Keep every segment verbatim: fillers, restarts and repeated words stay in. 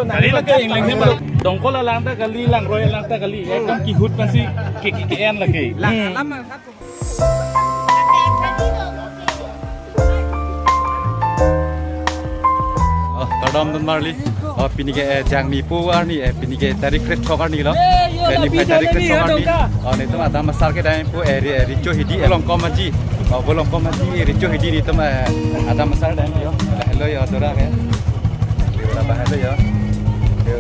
Kali lake ingleng hem. Dongkol alang ta kali, langroi alang ta kali. Ekdom kihut pensi ke ke ke-en lake. Hmm. Oh, kardom don marli. Oh, pini ke, eh, Jangmi pu arni, eh, pini ke tarik krethrok arni lo. Eh, yo, eh, la niphai video tarik na krethrok video arni. Dong ka. Oh, netum Adam Asar kedampo, eh, Ri-, eh, Richo Hidi, eh, Volongkom Aji. Oh, Volongkom Aji, eh, Richo Hidi netum, eh, Adam Asar dam yo. Hello yo, adora ke. Yo, labang hello yo. Yo.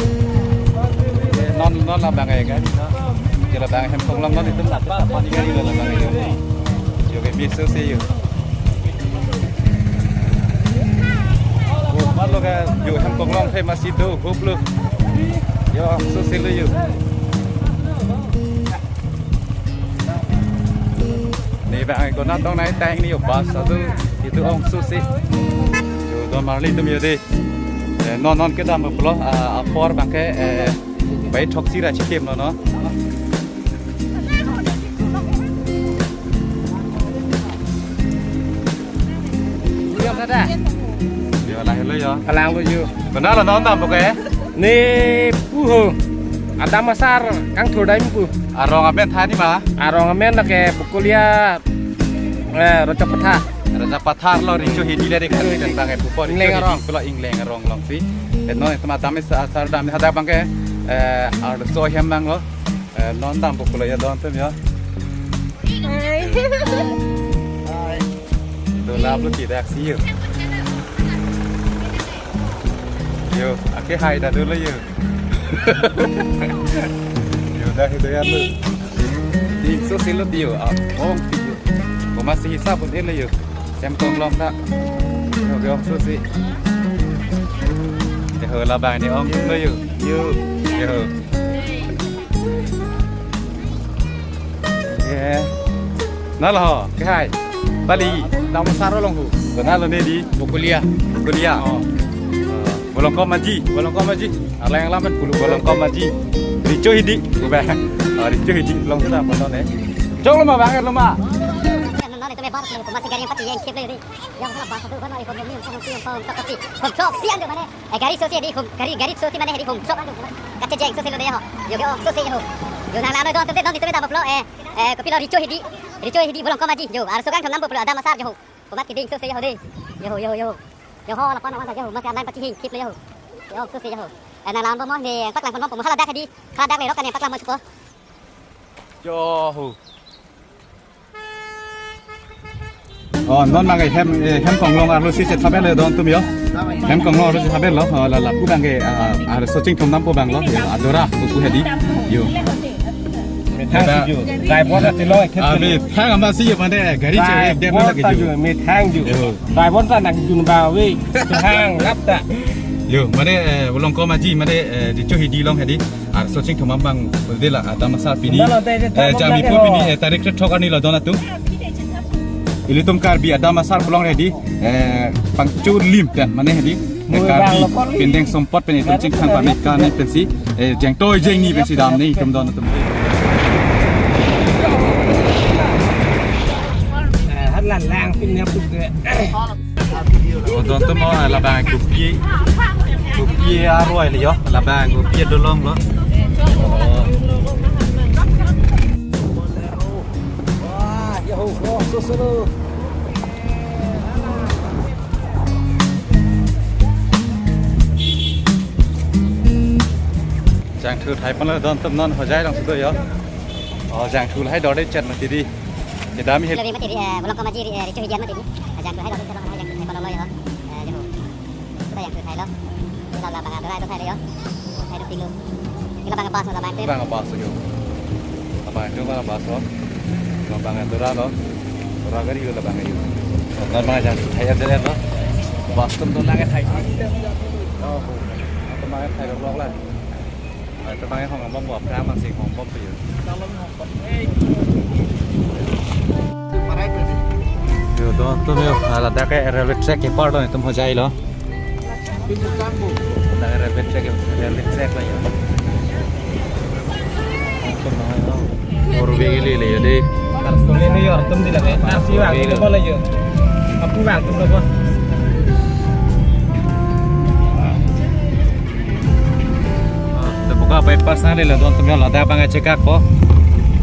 Eh, non, non labang eh, kan? Yo, labang hem konglong non netum, apa ni kali lo labang yo. Yo, ke bisu se yo. Oh, malo ke, yo hem konglong famous itu, hop lo. Yo, so silo yo. Ne bang konat dong nai tang ne yo bus atu, itu ong so si. Yo don marli netum yo de. Eh, non non kedampo, ah, apor bangke, eh, bai throksi ra chitim non non. Yo, la hello yo. Kalang lo yo. Konat lo non dampo ke? Ne pu ho. Adam Asar kangthur dam pu. Arong amen tha ni ma? Arong amen lake Bokolia, eh, Raja Pathar. Raja Pathar lo, Richo Hidi le ri kan bang eh pupo. Ingleng arong. Pulo ingleng arong longsi. Eh, non netum Adam Asar dam hadak bangke, eh, arloso hem nang lo. Eh, non dampo pulo yo don netum yo. Hai. Hai. Dolap lo tidak si yo. Yo, ake hai ta dolo yo. Yo, dah itu ya lo. Di so silo di yo, ah, ong si yo. Ko masi hisap pun lo yo. Hem konglong ta. Yo, ke ong so si. Yo, labang ne ong lo yo. Yo. Yo. Ye. Nalo ho, ke hai. Bali. Adam Asar along ho. Konat lo ne di? Bokolia. Bokolia. Oh. Volongkom Aji. Volongkom Aji. Alang alang pen pulo Volongkom Aji. Richo Hidi. Bang. Oh, Richo Hidi. Long sudah apa ne? Jok lo ma bang, lo ma. Non netum e bar lo, masih gari empat yang kip lo ini. Yang mana bas tu kan ekonomi, ekonomi, ekonomi, ekonomi, ekonomi, sian tu mana? Eh, gari so si di hum, gari, gari so si mane di hum, sok anu. Kachejeng so si lo de ho. Yo ke ong so si ho. Yo nang lano don netum de, don netum dampo pulo, eh, eh, kopilo Richo Hidi. Richo Hidi Volongkom Aji. Yo, arloso kangthur dampo pulo Adam Asar yo ho. Komat keding so si yo ho de. Yo ho, yo ho, yo ho. Yo ho, lapu-an awan yo ho. Masih alang pachihing kip lo yo ho. Yo ong so si yo ho. Eh, nang lano mo ne paklang pon mo hala dak di. Hala dak le rok kan paklang mo chupo. Yo ho. Oh, non bang hem, eh, hem konglong arlosi chethaber lo don netum yo. Hem konglong arlosi thaber lo. Oh, la lapu bangke, ah, ah, arloso chingthum dampo bang lo. Yo, adora, pupu hedi. Yo. Methang yo. Driver ta chelo ek. Ah, methang ama si yo mane gari che ek dem lagi yo. Methang yo. Yo. Driver ta nang jun ba we. Hang lap ta. Yo, mane, eh, Volongkom Aji, mane, eh, Richo Hidi along hedi. Arloso chingthum abang, de la, Adam Asar pini. Nalo, de, de, eh, Jangmi pu pini, eh, tarik krethrok arni lo don atum. Ilitum Karbi Adam Asar pulo hedi, eh, pangchur lim pen, mane hedi, eh, Karbi pindeng sompot pen itum chingthang pamit kani pensi, eh, jengtoi jengni pensi dam ne itum don atum. Eh, han lan lang pin ne puke. Oh, don atum, oh, labang kopi. Kopi aroi le yo, labang kopi dolong lo. Oh. Wah, yo, oh, so solo. Jangthu thai pon lo don atum non Hojai alongsi do yo. Oh, jangthu lahai dorde chet mati di. Kedam hi. Labi mati di, eh, Volongkom Aji, eh, Richo Hidi mati di. Jangthu lahai dorde chet lo, jangthu lahai pon lo yo. Eh, yo. Sudah jangthu lahai lo. Sudah labang adora itu lahai lo yo. Lahai lo tinglu. Ini labang bas, labang itu. Labang bas yo. Labang itu labang bas lo. Labang adora lo. Adora gari lo labang yo. Labang jangthu lahai adora lo. Bas atum atum nang lahai. Oh. Atum nang lahai lo lah. Atum bang hong bom bo, pra mang sing hong bom pe yo. Yo, don atum yo, ladak ke railway track ke par don atum Hojai lo. Ladak railway track ke, railway track lo yo. Atum lo yo. Four wheel le le yo de. Arloso le yo, atum di lagi. Arloso wang itu ko le yo. Bang, tunggu, Bos. Ah, Duboka bypass nanglelo don atum, ladak abang chekak ko.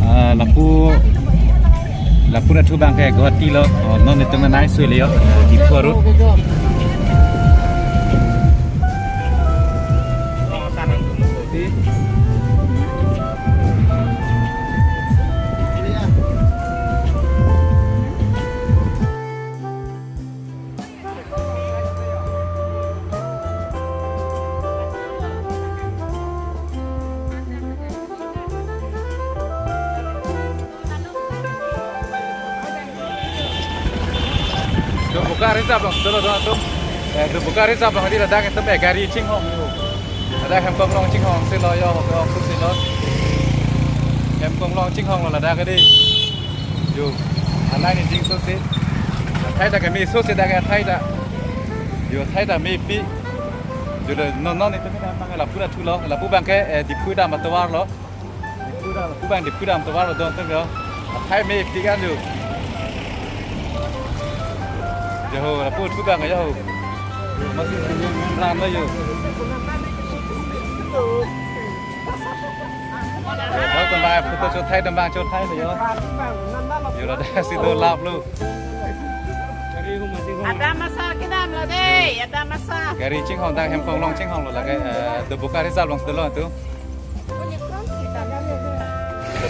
Ah, lapu, lapu ra thu abang ke Guwahati lo. Oh, non itum nai sui le yo. Diphu aru. Duboka reserve along, dolo don atum. Eh, Duboka reserve along, di ladak itum, eh, gari chinghong. Ladak Hemkonglong chinghong si lo yo, hok hok si lo. Hemkonglong chinghong lo ladak di. Yo, anai ni jing so si. Athai ta keme so si dak athai ta. Yo, athai ta mepi. Yo lo non non itum ni abang lapu ra thu lo, lapu abang ke, eh, Diphu dam atovar lo. Diphu dam, lapu abang Diphu dam atovar lo don atum yo. Athai mepi kan yo. Yo ho, lapu thu abang yo ho. Yo, masih ran lo yo. Oh, tembang photo cho thai, tembang cho thai lo yo. Yo, ladak si dolap lo. Ada masa kedam lo dei, ada masa. Gari chinghong, dak Hemkonglong chinghong lo lake, eh, Duboka reserve along si dolo atum.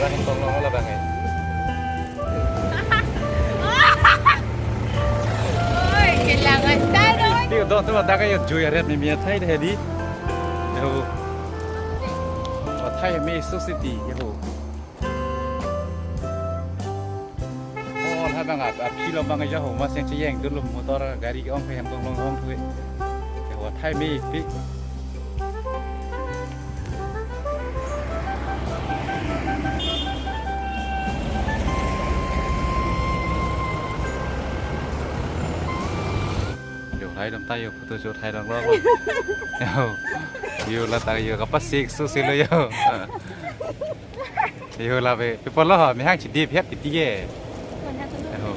Dak Hemkonglong lo abang eh. Oi, kelangan style, oi. Di don atum dak yo jui aret ni mi athai dei di. Yo. Athai me so si di yo. Oh, la abang a, aphi lo abang yo ho, mas yang cheyeng dolo motor gari ong ke Hemkonglong ong ke. Yo, athai mepi. Yo, hai dam ta yo, photo shoot hai dam lo. Yo. Yo, la ta yo, kapasik so si lo yo. Yo, la pe, pe polo ho, mi hang chidip het titi ke. Yo.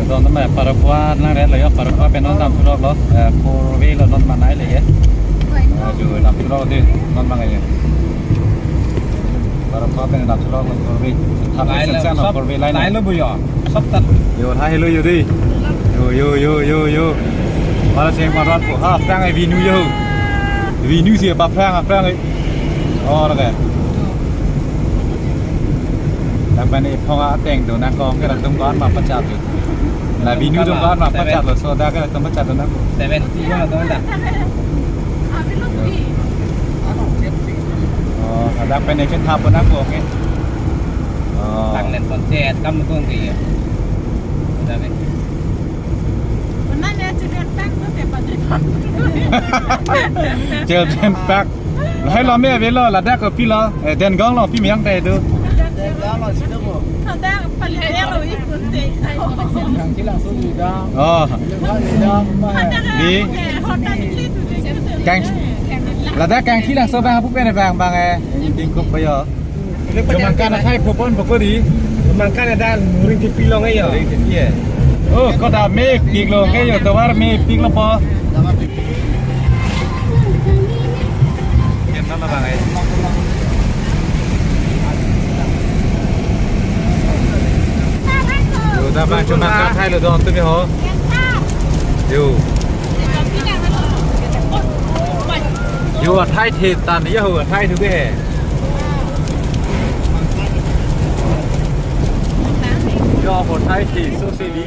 Don atum, eh, Paraphuwa nang ret lo yo, Paraphuwa pen non dam thulok lo, eh, four way lo non manai le ye. Eh, ju dam thulok di, non mangai ye. Paraphuwa pen dam thulok lo four way. Thap lai lo, section lo, sob four way line. Lai lo bu yo, sob tat. Yo, hai hello yo di. Yo, yo, yo, yo, yo. Mara seng marat ko. Ha, aphrang ai vinu yo. Vinu si apa aphrang, aphrang ai. Oh, oke. Lapen ephong ateng do nangkok ke latum ko-an ma pachat lo. La vinu atum ko-an ma pachat lo, so dak ke latum pachat lo nangkok. Seventy ko latum dak. Oh, ladak pen ke thap nangkok ke. Oh. Tang nen pon chet kam ko ke. Dak ke. Children Park. Lahai lo me avelo, ladak kopi lo. Eh, Dengong lo pi miyang te do. Oh. Di. Kang. Ladak Kangthilangso abang apu pen abang abang eh. Dingkup ba yo. Jomangkan athai phopon pokori. Jomangkan ada muring ke pilong ayo. Muring ke pie. Oh, koda mepik lo ke yo, tovar mepik lo po. Ken na na bang ai. Yo, da bang Jomangkan athai lo don atum yo. Yo. Yo, athai the tan yo, athai thu ke he. Yo, athai the so si di.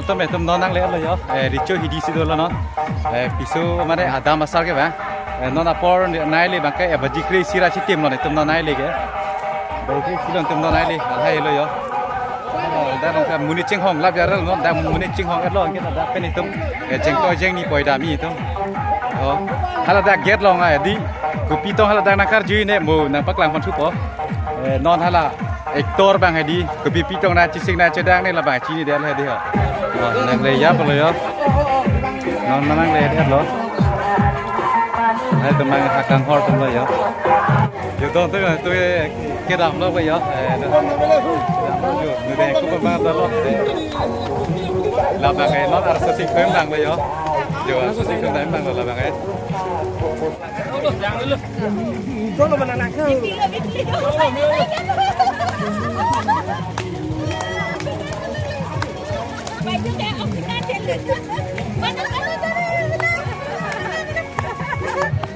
Itum, itum non nangle lo yo. Eh, recho hidi si dolo non. Eh, piso mane adam asar ke ba. Eh, non apor nai le bang ke, eh, baji kre-isi ra chitim lo itum non nai le ke. Baji kre-isi lo itum non nai le. Lahai lo yo. Oh, dak nang ka monit chinghong lap ya lo non. Dak monit chinghong lo ke dak pen itum. Eh, jeng to jeng ni poi dam itum. Oh. Hala dak gate long ai di. Kopi tong hala dak nangkarju ne mo nangpaklang pon supo. Eh, non hala actor bang hedi, kopi pitong na chisik na chedang ne labang chini dia hedi ho. Oh, nangle ya polo yo. Non nangle ya lo. Hai teman hakang hor tum lo yo. Yo don tu tu kedam lo ba yo. Eh, no. Yo, no de ko ba ba lo. Labang eh non arsa sik pem bang lo yo. Yo, arsa sik pem bang lo labang eh.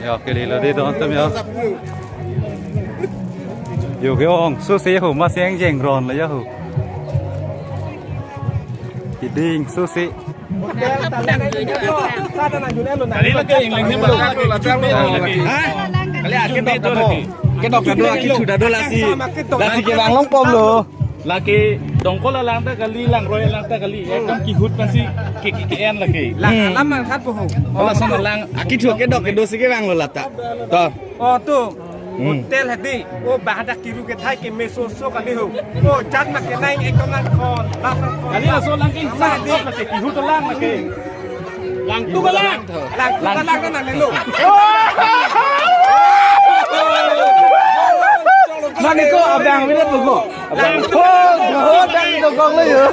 Yo, kali lo di don tum yo. Yo ke ong, so se ho, mas yang jeng ron la ya ho. Kiding, so se. Kali lagi yang lainnya malah lagi. Hah? Kali akhir dok dok. Kedok kedok aki sudah dulu lasi. Lasi ke bang long pom lo. Lagi dongkol alang ta kali, langroi alang ta kali. Ekdom kihut pensi ke ke ke en lagi. Lang alam ang sat po ho. Kalau sana lang aki chuo kedok kedo si ke bang lo lata. To. Oh tu. Hmm. Hotel hedi. Oh, bahadak kiru ke thai ke meso so kali ho. Oh, jat ma ke nai ekdom lang khon. Lang khon. Kali laso lang ke sama hedi. Lagi kihut lang lagi. Lang tu ka lang. Lang tu ka lang na nelo. Mane ko abang mine po ko. Abang ko, ko dan do kong lo yo.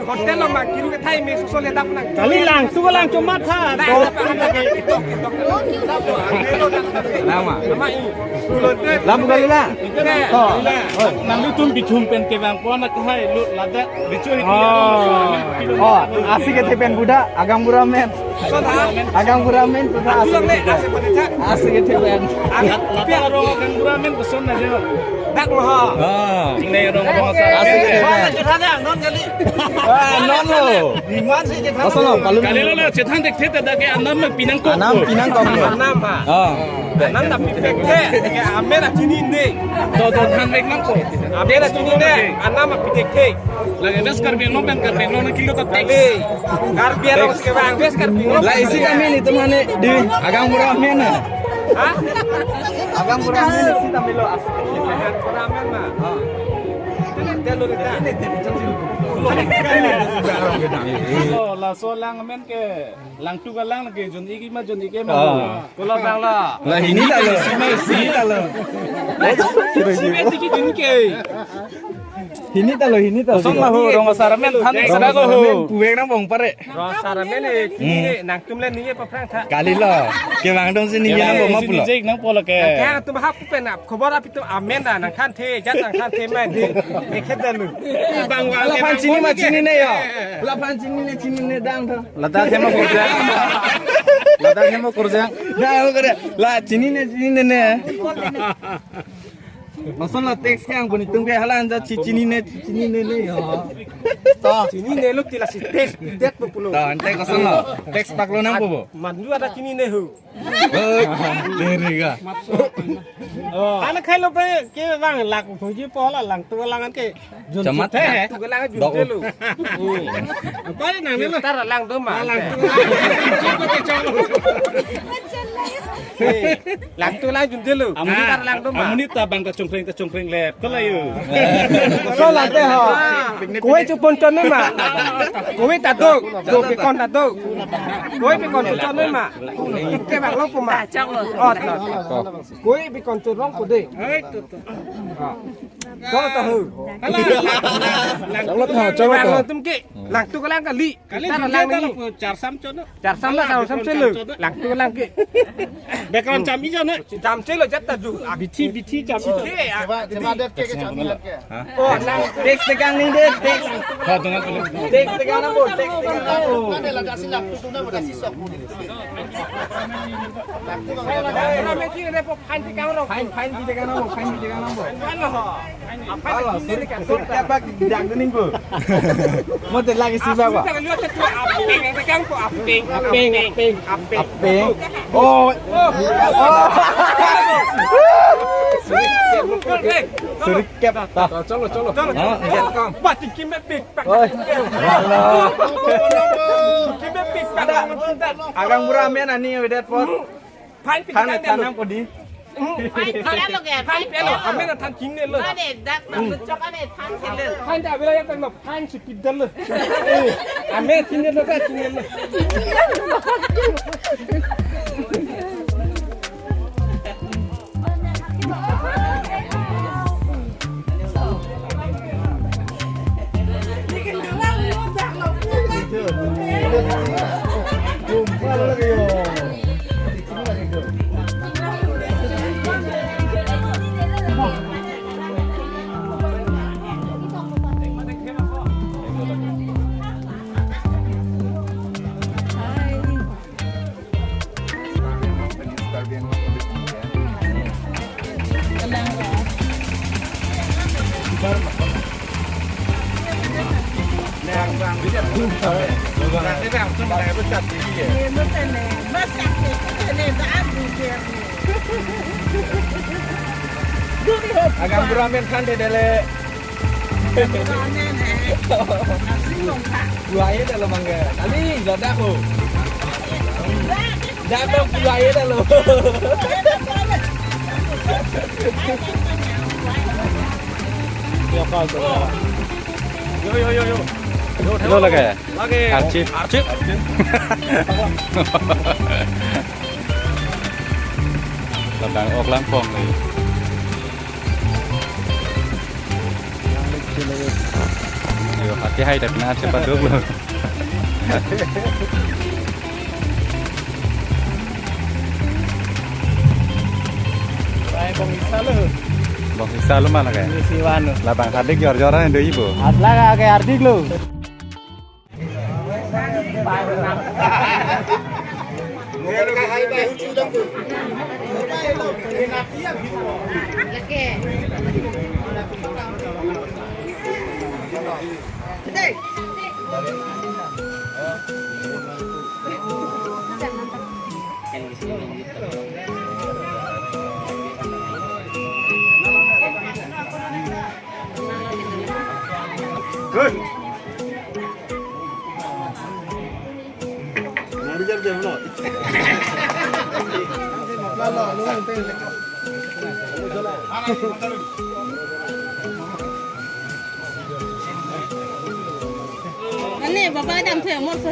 Hotel lo ma kiru ke thai meso so le dap nang. Kali lang tu ka lang cuma tha. Nama. Lampu kali lang. To. Nang itum bithum pen ke bang pon na kahai lut ladak dicho hiti. Oh. Oh, asi kethe pen buda, agang bura men. Agang bura men, sudah asi kethe pen. Asi kethe pen. Ladak arong agang bura men koson na jo. Dak lo ha. Ah. Ini arong arong asar. Asi kethe pen. Ah, non lo. Koson lo, palun. Kali lo lo, chethan thekthe ta dak ke anam pinang ko. Anam pinang ko. Anam ha. Ah. Anam ta pipek the, ke amen achini ne. To, to, than vek nang ko. Amen achini ne, anam apidekthe. Lagi bes Karbi Anglong pen Karbi Anglong na kilo ta tax. Kali. Karbi Anglong si ke bang, bes Karbi Anglong. La isi kami ni teman ni di agang bura men na. Hah? Agang bura men isi kami lo as. Agang bura men ma. Ha. Ini dia lo kita. Lo, laso lang men ke. Lang tu ka lang lagi, jon iki ma jon iki ma. Ah. Kola bang la. La hini ta lo. Hini ta lo. Sime tiki jin ke. Hini ta lo, hini ta lo. Kosong ma ho, rong asar men than sada ko ho. Puwek nang bong pare. Rong asar men eh, kini nangtum le niye paphrang tha. Kali lo. Ke bang dong si niye nang bong ma pulo. Niye nang pulo ke. Kaya tum hap pen ap, khobor ap itum amen da nang thanthe, jat nang thanthe ma di. Ekhet da lu. Bang wa. Laphan chini ma chini ne yo. Laphan chini ne chini ne dang tha. Ladak hemo kurjang. Ladak hemo kurjang. Dah, hemo kurjang. La, chini ne, chini ne ne. Mason la tax ke ang puni tung ke hala anja chi-, chini ne, chini ne ne yo. To. Chini ne lo ti lasi tax, tax po pulo. To, ante koson lo. Tax paklo nang po bo. Mandu ada chini ne ho. Oh, deriga. Oh. Ana khai lo pe ke bang lak thuji po la lang tu lang ke. Jun chamat tu the. Tu ke lang jun dok. Te lo. Apa ni nang ni lo? Tar lang do ma. Lang tu. Ko te chong. Lang tu lang jun te lo. Amonit tar lang do ma. Amonit ta bang ta chongkreng ta chongkreng le. Ko la yo. So la te ho. Koi chu pon chon ma. Koi ta do. Ko ke kon ta do. Koi pe kon chu chon ma. Ke bang lo ko ma. Oh, ta. Koi bi kon chorong ko de. Hei, to, to. Chorong to ho. Chorong to, chorong to. Lang tum ke. Lang tu ka lang kali. Kali ta lang ni. Char sam chon. Char sam la char sam chelo. Lang tu lang ke. Background cham i chon. Cham chelo jat ta ju. Bithi, bithi cham i chon. Bithi ya. Coba, coba det ke, ke cham i ke. Oh, lang. Tax tegang ning det, tax. Ha, dengan tu. Tax tegang na bo, tax tegang na bo. Mana la dasi lang tu na bo dasi sok. Fine, fine, kita kan apa? Fine, fine, kita kan apa? Fine lo. Alah, suri, suri kep bak dang dening ko. Mo de lagi si bak, Pak. Aping, aping, aping, aping, aping. Aping. Oh. Oh. Suri kep. Suri kep. Ta. Chalo, chalo. Chalo. Ha? Pak, tingki me pik. Oi. Halo. Tingki me pik. Ada. Agang mura amen ani avedet apot. Phan pi than, than nang kodi. Phan pi alo ke, phan pi alo. Amen than kingnelo. Ane dak nang chok ane than kingnelo. Phan da bila yang tang phan si pidal. Amen kingnelo ka kingnelo. Agang mura amen than de dele. Kuai dalo mangga. Ali, jada ko. Jada kuai dalo. Yo, yo, yo, yo. Yo, lage. Lage. Archip. Archip. Labang ok langpong ni. Yo, hati hai tapi na cepat dulu. Rai bong isa lo. Bong isa lo mana kayak? Ini siwan lo. Labang hardik jor-joran itu ibu. Atla kayak hardik lo. Good. Ani baba dam the amor se.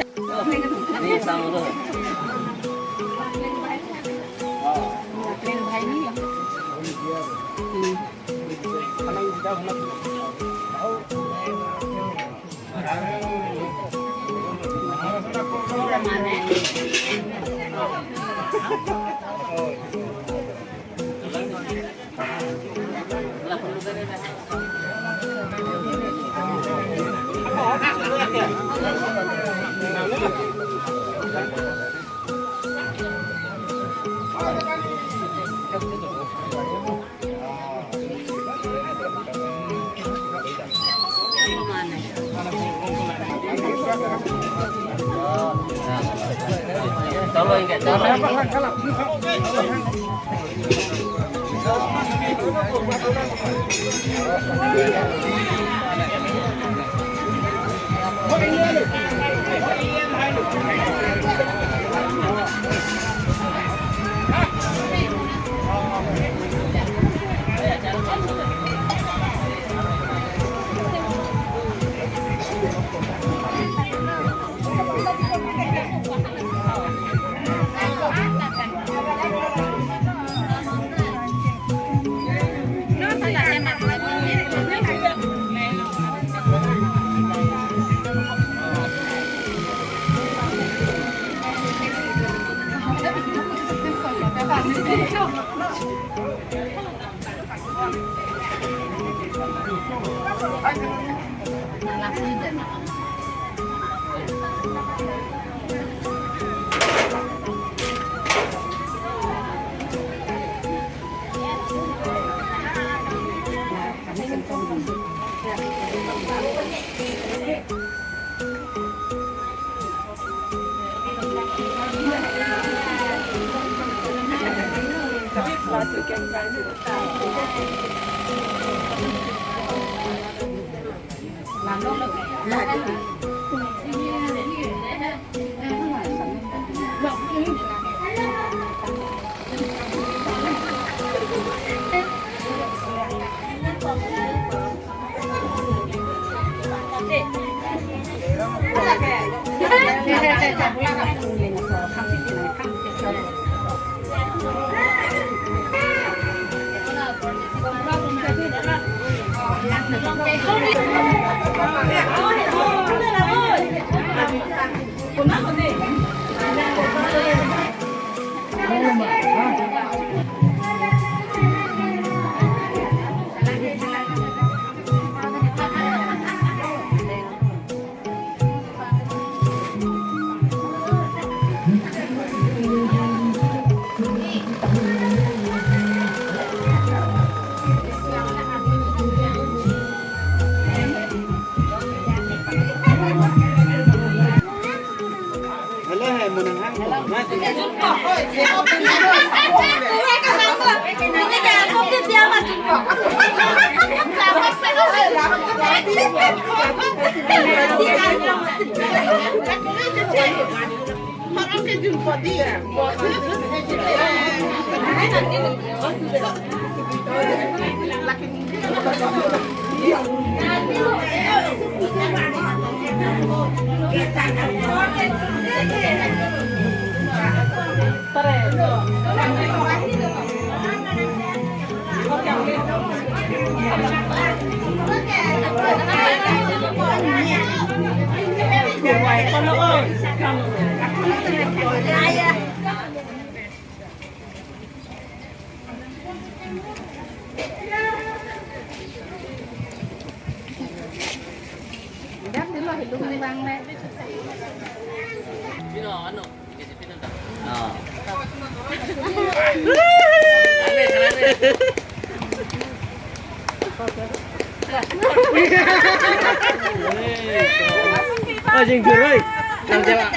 Oh, jingkir, oi.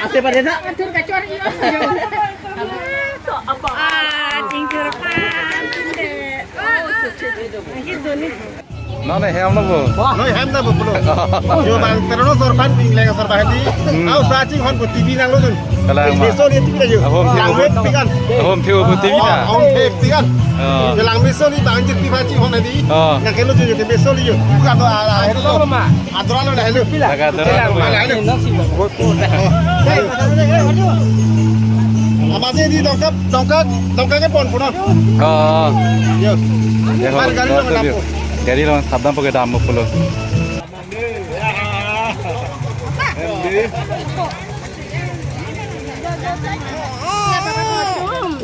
Ase pada sa? Ah, jingkir pan, tende. Ah, ah, ah. Gitu nih. Non ne hem lo bo. Noi hem ta bo pulo. Jo bang terno sorban ping leng sorban di. Hmm. Au sa chinghon bo T V nanglo dun. Kalang ma. Meso ni T V ta jo. Ahom thio bo. Lang wet pikan. Ahom thio bo T V ta. Ahom thio pikan. Oh. Jo lang meso ni bang jit T V chinghon di. Oh. Nang kelo jo jo meso ni jo. Bukan to ala helo. Adora lo na helo. Laga adora lo. Ala helo. Ama je di dongkap, dongkap, dongkap ke pon pon. Oh. Yo. Yo, Mar gari lo dongkap. Gari lo sabdam pakai dam pulo.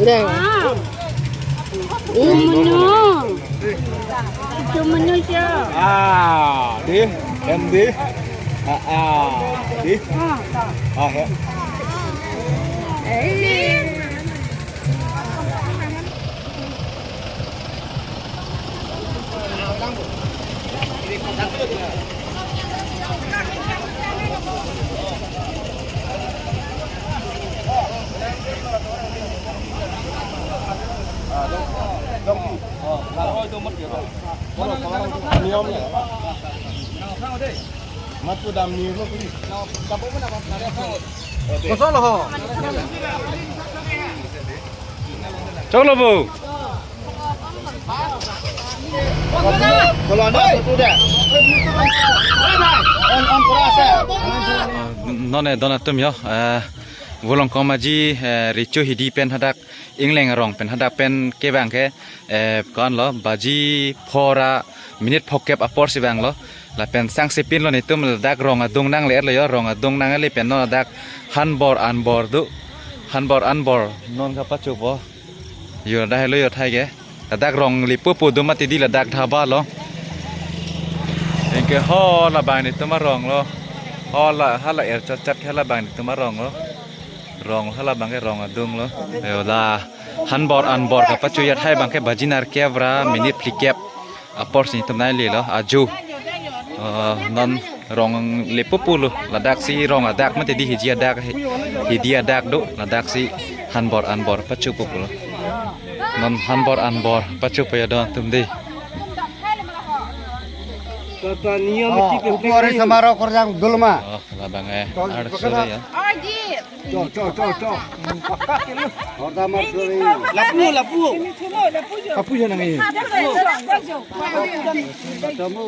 Deh. Umno. Itu menu siya. Ah, di, em di. Ah, ah, di. Ah. Ah, ya. Eh. Kosong lo ho. Choklo bo. Nonne don atum yo, eh, Volongkom Aji, eh, Recho Hidi pen hadak Ingleng arong pen hadak pen kevang ke, eh, ko-an lo, baji phora minute phokep apor si vanglo. Lapen sangsepin lo netum ladak rong adung nangle-etlo yo, rong adung nangle pen non ladak hanbor anbor do. Hanbor anbor non kapachopo. Yo dak helo yo thai ke. Ladak rong lipo po do mati di ladak dhaba lo. Anke ho labang netum arong lo. Ho la hala er chat chat ke labang netum arong lo. Rong hala abang ke rong adung lo. Yo la hanbor anbor kapacho ya thai abang ke baji nerkep ra minute phlikep apor si netum nanglelo ajo. Eh, non rong lipo pulo, ladak si rong adak mati di, hidi adak, hidi adak do, ladak si hanbor anbor pachopo pulo. Non hanbor anbor pacho paya don atum dei. Tata niam Oh, ti upu hari samaro korjang dulma. Oh, labang eh. Tol, Arso bakal ya. Cho, cho, cho, cho. Korda mar suri. Lapu, lapu. Kapu ya nang eh. Kamu.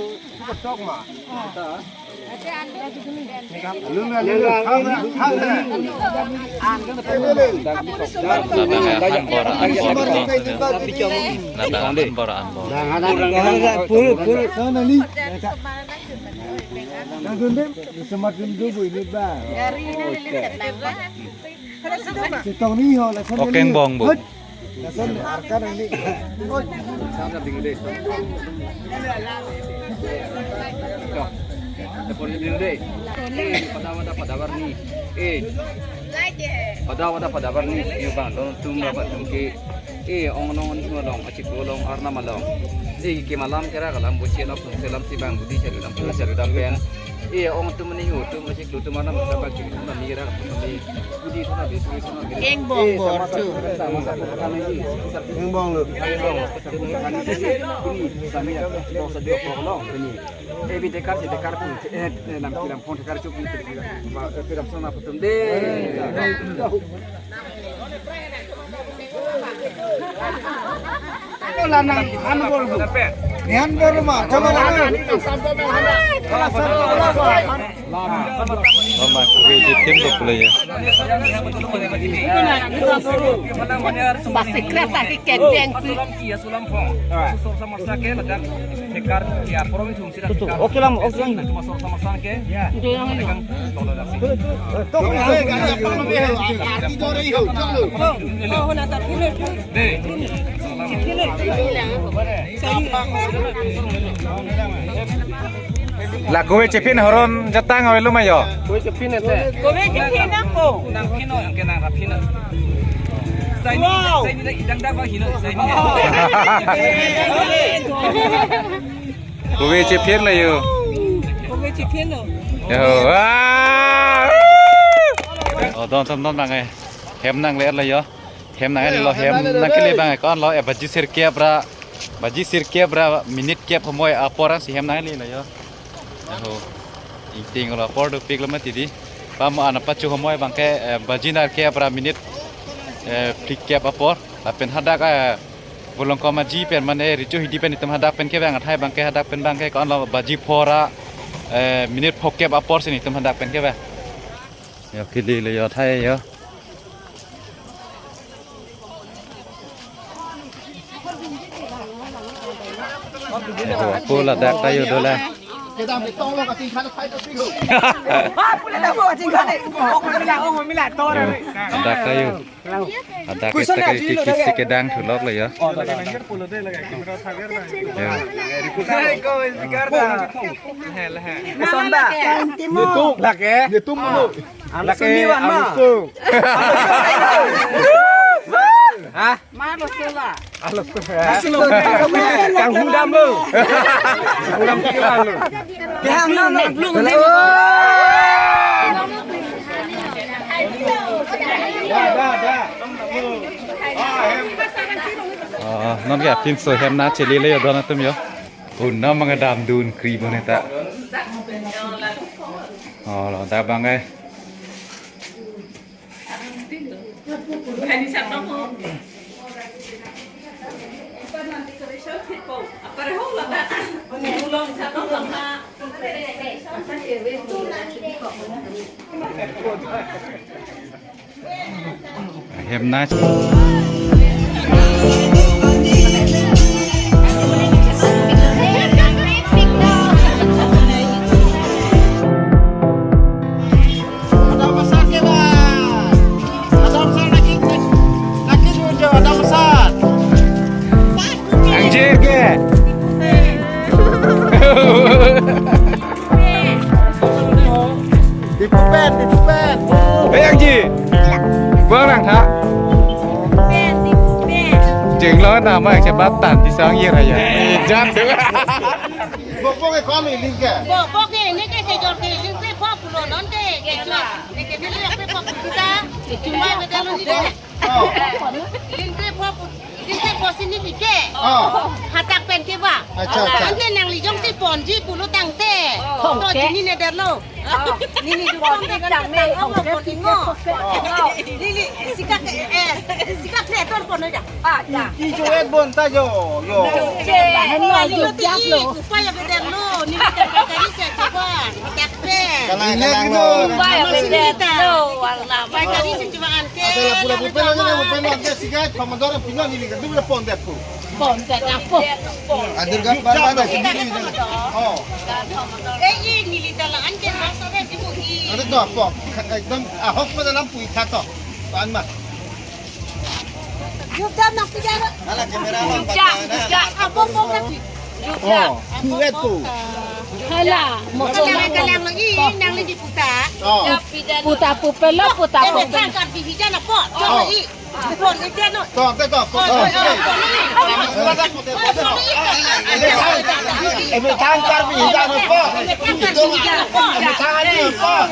Labang eh, hanbor anbor. Labang hanbor anbor. Puru, puru. Sana ni. Nang dundem, semat dundem bu ini ba. Sitong ni ho, lason Okeng ni. Bong bu. Hut. Lason arkan ini. Sana ding deh. Dapur ding deh. Eh, pada wada pada warni. Eh. Pada wada pada warni. Yuk bang, don tum dapat tum ke. Eh, ong nong ni along, achik along, arnam along. Eh, ke malam kera kalam buchi nok tum selam si bang budi chari dam tum chari dam pen. Eh, ong tum ni hu tum achik lu tum arnam tum bang chik tum ni kera tum ni. Budi tum ni, budi tum ni. Eng bong bor chu. Eng bong lo. Eng bong lo. Budi tum ni, tum ni, tum ni. Ebi tekar si tekar pun, eh, eh, lam kilam phone tekar chuk ni, eh, kilam sana putum de. Lanang, hanbor bu. Hanbor ma, coba lanang. Mama, kuwe je tim do pula ya. Pasti kerap lagi kenteng. Iya, sulam phone. Susur sama sake, ladak tekar, ya, porong itu mesti ada tekar. Oke lang, oke lang. Nanti masuk sama sake. Iya. Itu yang ini. Kan, kalau ada sini. Oh, oh, oh, oh, oh, oh, oh, oh. Deh. Salam. La kove chepin horon jatang avelo ma yo. Kove chepin ete. Kove chepin ako. Nang pino yang kena rap pino. Wow. Sai ni idang dak ko hino sai ni. Kove chepin la yo. Kove chepin lo. Yo. Wah. Oh, don sam don nang eh. Hem nang le la yo. Hem nang le lo, hem nang kele bang kon lo, eh, baji sirkep ra, baji sirkep ra, minute kep homoi apor si hem nang le lo yo. Aho. Ingting lo apor dopik lo mati di. Pamo ana pachu homoi bang ke, eh, baji nerkep ra minute, eh, phlikep apor. Lapen hadak, eh, Volongkom aji pen mane Richo Hidi pen itum hadak pen ke bang athai bang ke hadak pen bang ke kon lo baji pho ra, eh, minute phokep apor si itum hadak pen ke bang. Yo kele le yo athai yo. Yo, po ladak ta yo dola. Yo, ladak ta yo. Ladak ta kali tiki si kedang thulok le yo. Yo. Sonda. Lake. Lake. Anu sunyi wan ma. Anu sunyi wan. Hah? Malo sela. Alo. Kang hundam lo. Hundam pikiran lo. Kang hundam lo. Oh, non ke apin so hem nang chele le yo don atum yo. Hundam mangdam dun kri bone ta. Oh, lo ta bang eh. Hem nang. Ada besar ke, Bang? Ada besar lagi, lagi muncul, ada besar. Anjir ke? Dipupen, dipupen. Hei, Angji. Buang nang tha. Jeng lo nama yang cepat tan di sang ye raya. Eh, jat tu. Bokbok e kon iling ke? Bokbok e, ne ke kejor ke iling pe pho pulo non ke. Ke chua. Ne ke ne le pe pho pulo ta. Chua me ta lo ni de. Oh. Iling pe pho pulo. Sini ke posi neli ke. Oh. Hadak pen ke ba. Acha, acha. Ante nangli jongsi ponji pulo tangte. Oh. To, okay. Chini ne derlo. Oh. Neli du pon de kan tang ong lo pon ingo. Oh. Neli, sika ke, eh, sika ke ton pon da. Ah, ya. Ki jo et bon ta jo, jo. Je. Neli lo ti i, upaya beder lo. Neli ke kari se coba. Hadak pen. Kalang, kalang lo. Upaya beder lo. Wala. Kari se coba. Asal lapu lapu pen lo, lapu pen lo, ante sigai, Commodore pino neli ke, dum le pon det pu. Pon det apo. Adur gap bar bar sendiri. Oh. Eh, ini neli dalam ante masuk ke di bumi. Ada tu apa? Ekdom ahok pada lampu itha to. Pan ma. Yuk jam nak tiga. Ala kamera lo. Ja, ja. Apa apa lagi? Oh, kuat tu. Hala, mo. Kalang, kalang lagi, nangli di puta. Oh. Puta pu pelo, puta pu. Eme tangkar di hijan apa? Coba i. Pon, ite no. To, to, to, pon. Oh, oh, oh. Eme tangkar di hijan apa? Eme tangkar di hijan apa? Eme tangkar di hijan apa?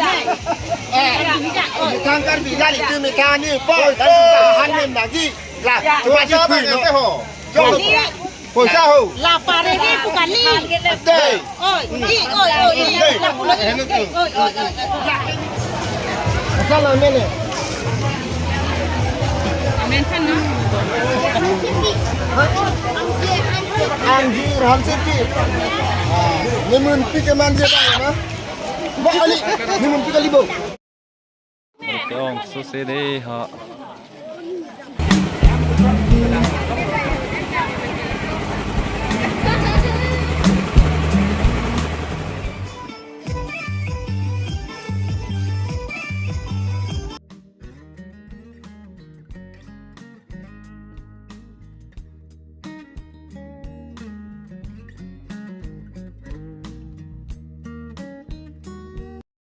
Eh, eme tangkar di hijan itu eme tangkar di apa? Tahan nem lagi. Lah, coba aja, Bang, ente ho. Jom. Poisa ho. La pare ni bukan ni. Ante. Oi, i, oi, oi, i. Ante. La pulo i. Oi, oi, oi, oi. Asal amen eh. Amen kan na. Anjir, hamsiti. Nemun pi ke manje ba na. Ba ali, nemun pi kali bo. Oke, ong, sose dei, ha.